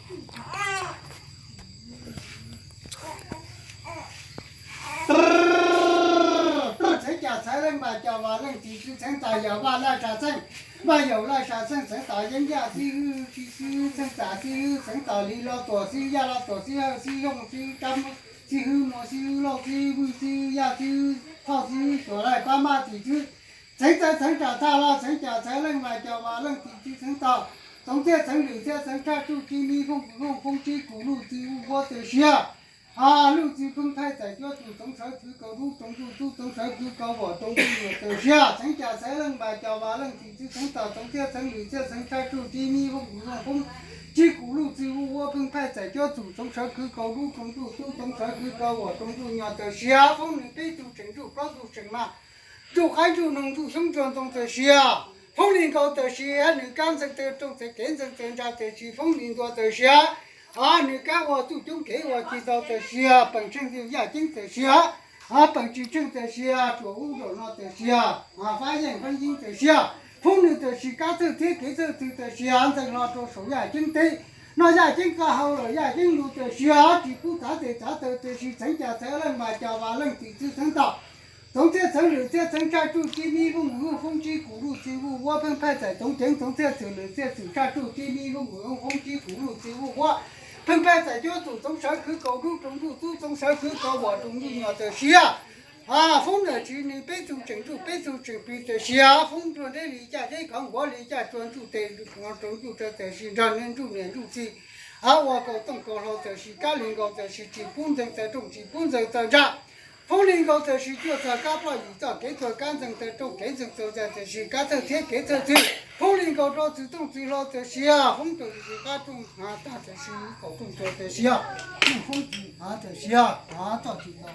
Txheev cas txhawv leej vas cos vas leej tis txwv txheev tas yog vaj laj sam txheej, vaj yaum laj sam txheej txheev tas yeeb yaj xib hwb xib hwb txheev tas xib hwb txheev tas li los tuam xib hwb yaj los tuam xib hwb xib hwb yooj xib hwb rab xib hwb muas xib hwb lauj xib hwb vwj xib hwb yaj xib hwb thoj xib hwb tuam laij pab maj tis txwv txheev txawv txheev tsam tag los txheev cas txhawv leej vas cos vas leej tis txwv txheev tas txoov txhiaj txheev lwm txhiaj txheev tshaj tsuj tib mi fooj vwm fooj tsib kus luj txwv vuj vuab tawm siav. Luj txwv pheej phaij txais cuab txus txoov sawv khwv kaus dub roos zuj tub txoov sawv khwv kaus vuam roos zuj nyuam tawm siav. Txheev cas txhawv leej vas cos vas leej tis txwv txheev tas txoov txhiaj txheev lwm txhiaj txheev tshaj tsuj tib mi fooj vwm fooj tsib kus luj txwv vuj vuab pheej phaij txais cuab txus txoov sawv khwv kaus dub roos zuj tub txoov sawv khwv kaus vuam roos zuj nyuam tawm siav. Foob nws peb tug tseem ntsuj plaub tug tseem mas ntsuj qaib ntsuj noog ntsuj xyoob ntsuj ntoo tawm siav. Foob li nkaus tawm siav nws kab ntxeev tawg rooj txhais kev ntxeev tawg ntsa tawm siav. Foob li ntua tawm siav nws kab ua txuj coob kev ua ci ntau tawm siav. Peem tsheej yaj ceeb tawm siav, peem tsis tsheej tawm siav, tsuam ub nraum no tawm siav, fab yeej fab yeeb tawm siav. Foob nws tawm sis kab txhawj thiab kev txhawj txwv tawm siav ntxeev hlo rau saum yaj ceeb teb. Noj yaj ceeb qab hau lawm yaj ceeb lus tawm siav tsis pub txav tes txav taw tawm sis txheev cas txhawv leej vas cos vas leej tis txwv txheev tas txoov txhiaj txheev lwm txhiaj txheev tshaj tsuj tib mi fooj vwm fooj tsib kus luj txwv vuj vuab pheej phaij txais txoov ceev txoov txhiaj txwm lwm txhiaj txwm tshaj tsuj tib mi fooj vwm fooj tsib kus luj txwv vuj vuab pheej phaij txais cuab txus txoov sawv khwv kaus dub roos zuj tub txoov sawv khwv kaus vuam roos zuj nyuam tawm siav. Foob nws tsis nws peb tug tseem ntsuj peb tug tseem plig tawm siav. Foob nrug deb li caj deb khov nkuav li caj tsua ntsuj tes roos ntsuj tsawv tawm sis nrog niam ntsuj niam ntsuj txiv ua kaus tooj kaus hlau tawm sis kab li nkaus tawm sis tsis pub ntxeev taw rooj tsis pub ntxeev taw ntsa. Foob li nkaus tawm sis cuaj txog kab ploj yim txoj kev txuag kab ntxeev taw rooj kev ntxeev taw ntsa tawm sis kab txhawj thiab kev txhawj txwv. Foob li nkaus rau txwv tooj txwv hlau tawm siav. Foob tawm sis qab rooj hnav tag tawm sis kaum rooj txuag tawm siav. Foob txwv hnav tawm siav hnav txoj tsis tau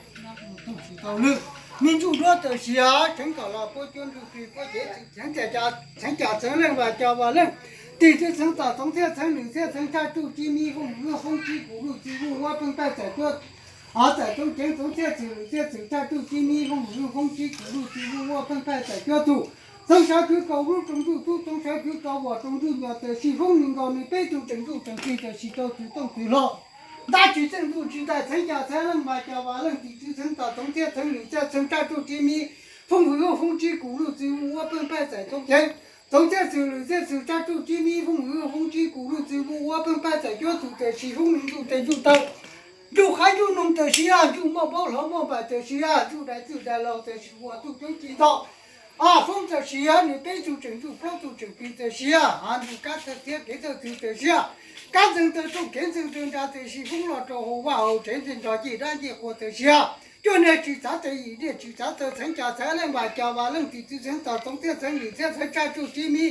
tooj tsis tau lwj. Me ntsuj duab tawm siav tseev kom los puab cuab ntsuj plig puab cev txwv txheev cas txheev cas txheev leej vas cos vas leej tis txwv txheev tas txoov txhiaj txheev lwm txhiaj txheev tshaj tsuj tib mi fooj vwm fooj tsib kus luj txwv vuj vuab pheej phaij txais cuab txais txoov ceev txoov txhiaj txwm lwm txhiaj txwm tshaj tsuj tib mi fooj vwm fooj tsib kus luj txwv vuj vuab pheej phaij txais cuab txus txoov sawv khwv kaus dub roos zuj tub txoov sawv khwv kaus vuam roos zuj nyuam tawm sis foob nws nkaus nws peb tug tseem ntsuj tseem plig tawm sis rau txwv tooj txwv hlau ntab tsis txeej ntuj tsis ntais txheev cas txheev leej vas cos vas leej tis txwv txheev tas txoov txhiaj txheev lwm txhiaj txheev tshaj tsuj tib mi fooj vwm fooj tsib kus luj txwv vuj vuab pheej phaij txais txoov ceev txoov txhiaj txwm lwm txhiaj txwm tshaj tsuj tib mi fooj vwm fooj tsib kus luj txwv vuj vuab pheej phaij txais cuab txus tawm sis foob nws ntsuj tes ntsuj taw ntsuj qaib ntsuj noog tawm siav ntsuj muaj npaub hloov muaj npaim tawm siav ntsuj dais txwj dais laus tawm sis ua txuj coob ci ntau. Foob tawm siav nws peb tug tseem ntsuj plaub tug tseem plig tawm siav ntsuj kab txhawj thiab kev txhawj txwv tawm siav kab ntxeev taw rooj kev ntxeev taw ntsa tawm sis foob los rau hauv vaj hauv tsev ntxeev nrog cij dab ncij qhua tawm siav cuaj niag tsis txav tes yim niag tsis txav taw txheev cas txheev leej vas cos vas leej tis txwv txheev tas txoov txhiaj txheev lwm txhiaj txheev tshaj tsuj tib mi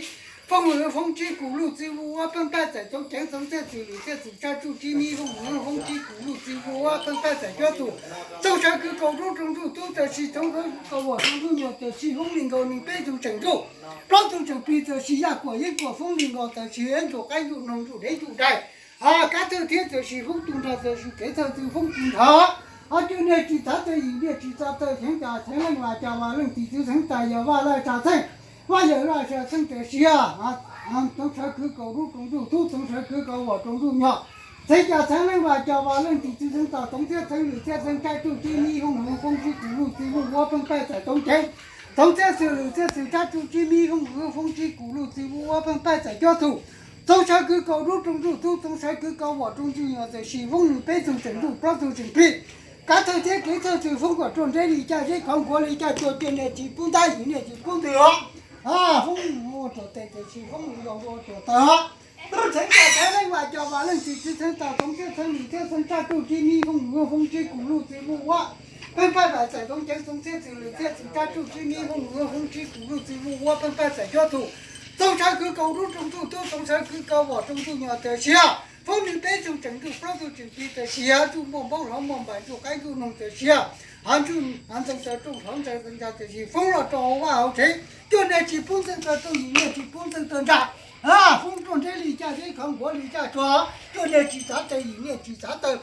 fooj vwm fooj tsib kus luj txwv vuj vuab pheej phaij txais txoov ceev txoov txhiaj txwm lwm txhiaj txwm tshaj tsuj tib mi fooj vwm fooj tsib kus luj txwv vuj vuab pheej phaij txais cuab txus txoov sawv khwv kaus dub roos zuj tub tawm sis txoov sawv khwv kaus vuam roos zuj nyuam tawm sis foob li nkaus nws peb tug tseem ntsuj plaub tug tseem plig tawm sis yaj kuam yeeb kuam foob li nkaus tawm sis ntsuj qaib ntsuj noog ntsuj dev ntsuj dais kab txhawj thiab tawm sis foob tu nrho tawm sis kev txhawj txwv foob tu nrho cuaj niag tsis txav taw yim niag tsis txav taw txheev cas txheev leej vas cos vas leej tis txwv txheev tas yog vaj laj sam txheej vaj yawm laj sam txheej tawm siav txoov sawv khwv kaus dub roos zuj tub txoov sawv khwv kaus vuam roos zuj nyuam txheev cas txheev leej vas cos vas leej tis txwv txheev tas txoov txhiaj txheev lwm txhiaj txheev tshaj tsuj tib mi fooj vwm fooj tsib kus luj txwv vuj vuab pheej phaij txais txoov ceev txoov txhiaj txwm lwm txhiaj txwm tshaj tsuj tib mi fooj vwm fooj tsib kus luj txwv vuj vuab pheej phaij txais cuab txus txoov sawv khwv kaus dub roos zuj tub txoov sawv khwv kaus vuam roos zuj nyuam tawm sis foob nws peb tug tseem ntsuj plaub tug tseem plig kab txhawj thiab kev txhawj txwv foob kom ruaj nreb li caj zeb khov nkuav li caj tsua cuaj niag tsis pub ntab yim niag tsis pub ntws os foob ua ruam tes tawm sis foob ua ruam taw txheev cas txheev leej vas cos vas leej tis txwv txheev tas txoov txhiaj txheev lwm txhiaj txheev tshaj tsuj tib mi fooj vwm fooj tsib kus luj txwv vuj vuab pheej phaij pais txais txoov ceev txoov txhiaj txwm lwm txhiaj txwm tshaj tsuj tib mi fooj vwm fooj tsib kus luj txwv vuj vuab pheej phaij txais cuab txus txoov sawv khwv kaus dub roos zuj tub txoov sawv khwv kaus vuam roos zuj nyuam tawm siav foob nws peb tug tseem ntsuj plaub tug tseem plig tawm siav ntsuj muaj npaub hloov muaj npaim ntsuj qaib ntsuj noog tawm siav ntsuj ntxeev taw rooj hloov ntxeev taw ntsa tawm sis foob los rau hauv vaj hauv tsev cuaj niag tsis pub ntxeev taw rooj yim niag tsis pub ntxeev taw ntsa foob ruaj nreb li caj zeb khov nkuav li caj tsua cuaj niag tsis txav taw yim niag tsis txav taw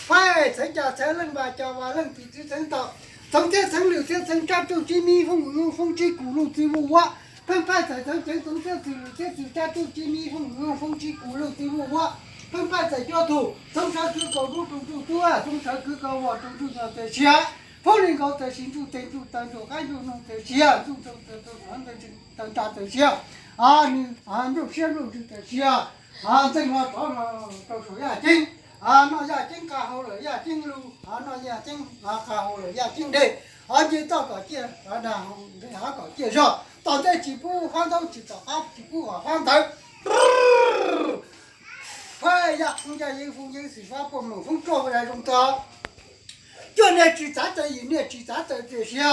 Faib txheev cas txheev leej vas cos vas leej tis txwv txheev tau txoov txhiaj txheev lwm txhiaj txheev tshaj tsuj tib mi fooj vwm fooj tsib kus luj txwv vuj vuab Pheej phaij txais txoov ceev txoov txhiab xws lwm txhiab xws txaj tsuj ci mi fooj lwm fooj tsis kuv lug txwv vuj vuab. Pheej phaij txais cua tug txhoov sawv khwv kaus rub rooj tsuj tub, txhoov sawv khwv kaus vog rooj tsuj nyog txawm sia. Foob li nkaus txawm sis ntsuj teg ntsuj taw ntsuj qaib ntsuj noog txawm sia, ntsuj rau txawm rau txawm ntawd taw ntsa txawm sia. Nws nplooj siab nplooj ntsws txawm sia. Ntxeej hlo rov rau saum yaj ceeb. Noj yaj ceeb qa hau lawm yaj ceeb lug, noj yaj ceeb qa hau lawm yaj ceeb deg. Nce toj kom ciaj dag, nce hav kom ciaj zog, tom ntej tsis pub fab ntaub tsis tom qab tsis pub hom fab ntawd. Fab yaj foob yaj yeeb foob yeeb xwm fab puaj moom foob ruaj zais zoo tag. Cuaj niag tsis txav tawm yim niag tsis txav tawm txawm sia.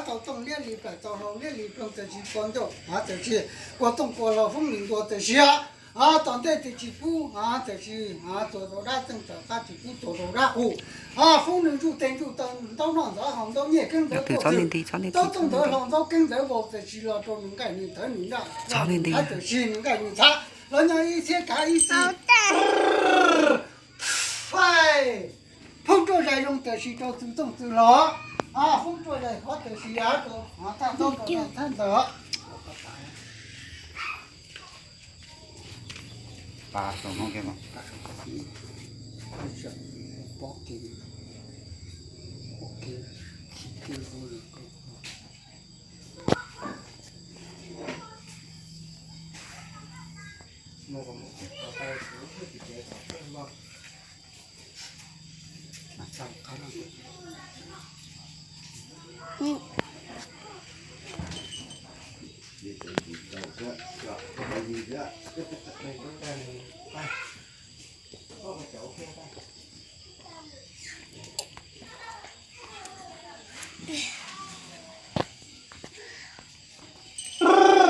Tau tooj liab li plaim tau hlau liab li ploog txawm sis kua ncauj txawm sis kua tooj kua hlau foob li ntua txawm sia. Tom ntej txawm sis pub txawm sis tuag rau dab txeej tom qab tsis pub tuag rau dab qus. Foob nws ntsuj teg ntsuj taw ntaub noj ntxov haus ntaub nyiaj keeb ntawd tuaj txwg, ntaub tooj ntawd hlau ntaub keeb ntawd vau txawm sis los rau nws nqaij nws ntawv nws nraj, txawm sis nws nqaij nws ntxhab los nyob ib txhiab kav ib txhis. Faij, foob ruaj zais zoo txawm sis rau txwv tooj txwv hlau. Foob ruaj zais qhov txawm sis av rau tag ntaub rau tag ntawd.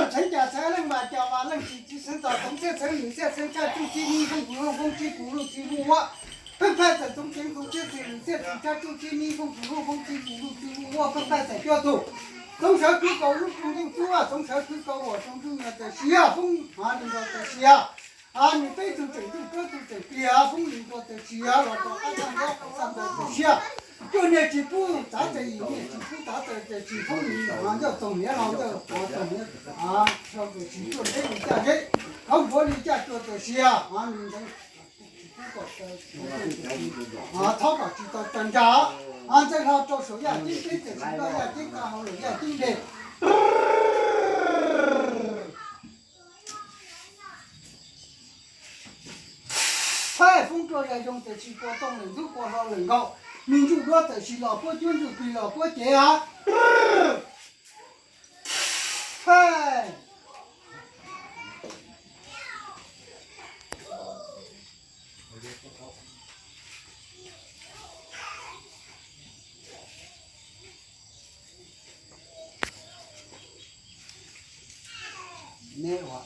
Txheev cas txheev leej mas cas mas leej tsis txiv xeev txos txoov txhiab txheev lwm txhiab txheev txaj tsuj ci mi fooj kuv fooj tsis kuv lug txwv vuj vuab. Pheej phaij txais txoov ceev txoov txhiab txheev lwm txhiab txheev txaj tsuj ci mi fooj kuv fooj tsis kuv lug txwv vuj vuab. Pheej phaij txais cua tug txhoov sawv khwv kaus rub rooj tsuj tub, txhoov sawv khwv kaus vog rooj tsuj nyog txawm sia foob li ntua txawm sia. Nws peb tug tseem ntuj plaub tug tseem plig foob li ntua txawm sia los rau qab tag nrho qab tag nrho txawm sia. Cuaj niag tsis pub txav txawm yim niag tsis pub txav txawm txawm tsis foob li ncauj txoog niav los ncauj quav txoog niav, txawm tsis cuaj nteb li caj zeb, qhov npuav li caj cua txawm sia. Nws ntxeev tsis pub kom txawm, txhob kom tsis tau tag nrho. Ntxeev hlo rau saum yaj ceeb peb txawm sis noj yaj ceeb qa hau lawm yaj ceeb deg. Faij, foob ruaj zais zoo txawm sis kua tooj lawm ntxub kua hlau lawm nkaus, me ntsuj duab txawm sis los puab cuab ntsuj plig los puab cev. Faij. Neb ua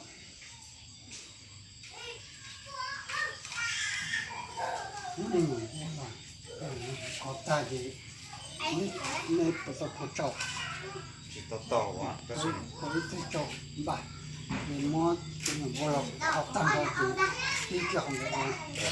hnub no mus ua los, qhov tag ces neb puas tau kho tsau? Tsis tau tau, kho ib tug tsau npaj, ces muab tus mus ua los qhov tag nrho ces tib kiag qhov ntawd ua.